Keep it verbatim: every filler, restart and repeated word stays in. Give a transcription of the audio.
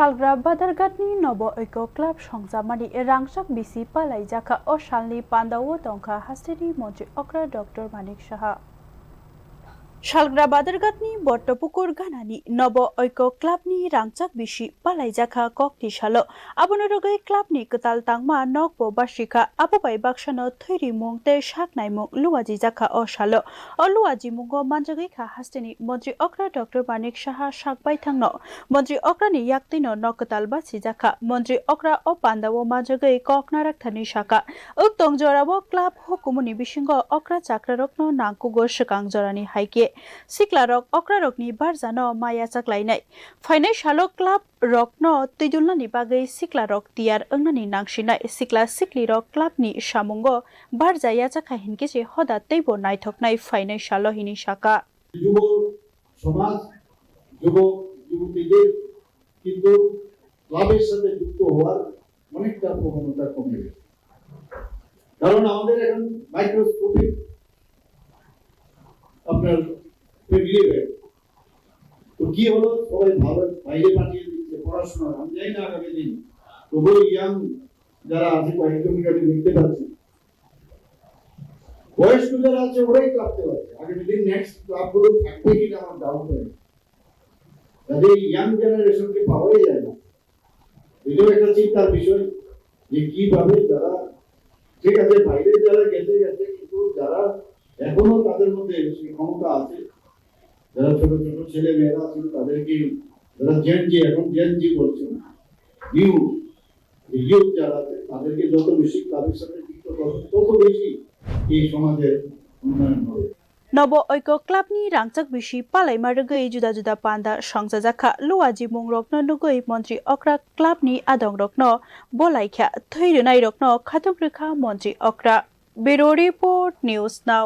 Salgra Badharghat ni Nobo Oiko Club songchamani rangchak bisi palaijakha. O salni pandao tongkha hasteni Montri Okra Doctor Manik Saha. Salgra Badharghat ni Bottopukur ganani Nobo Oiko Club ni rangchak bisi palaijakha kokni salo. Abono rwgwi club ni kwtal tangma nokbo basikha. Abo bai baksano thwirimung tei saknaimung luajijakha o salo. O luajimungo manjagwi kha hasteni Montri Okra Doctor Manik Saha sak baithangno. Montri Okrani yaktwino nok kwtal basijakha. Montri Okra o pandao manjagwi kok narakthani saka. Wktong jorao club hukumuni bisingo okra chakrarokno nangkugo swkang jorani hai khe siklarok okrarokni barjano ma yachaklainai. Phainai salo club rokno twidulnani bagwi siklarok tiyar wngnani nangsinai. Sikla siklirok club ni samungo barja yachakha hinkhe se hoda teibo naithoknai phainai salo hinwi saka. যুব সমাজ, যুবক যুবতীদের কিন্তু ক্লাবের সাথে যুক্ত হওয়ার অনেকটা প্রবণতা কমে গেছে। কারণ আমাদের এখন মাইক্রোস্কোপিক আপনার ফ্যামিলি ব্যাগ। তো কি হলো, সবাই ভালো বাইরে পাঠিয়ে দিচ্ছে পড়াশোনার। আমি জানি না আগামী দিন তবুও ইয়াং যারা আছে কয়েকজনকে আমি দেখতে পাচ্ছি, বয়স্ক যারা আছে ওরাই ক্লাব চালাচ্ছে। আগামী দিন নেক্সট ক্লাবগুলো থাকবে কিনা আমার ডাউট রয়েছে। কাজে ইয়াং জেনারেশনকে পাওয়াই যায় না। এটাও একটা চিন্তার বিষয় যে কিভাবে যারা, ঠিক আছে, বাইরে যারা গেছে গেছে, কিন্তু যারা এখনো তাদের মধ্যে সেই ক্ষমতা আছে, যারা ছোট ছোট ছেলে মেয়েরা আছে তাদেরকে, যারা জেন জি, এখন জেন জি বলছে, নিউ ইউথ যারা আছে তাদেরকে যত বেশি ক্লাবের সাথে যুক্ত করবে তত বেশি এই সমাজের উন্নয়ন হবে। Nobo Oiko Club ni rangchak bisi palaima rwgwi juda juda panda songchajakha. Luajimungrokno nugwi Montri Okra club ni adongrokno bolaikha. Thwi rwnairokno khatung rwkha Montri Okra. Bureau Report, News Now.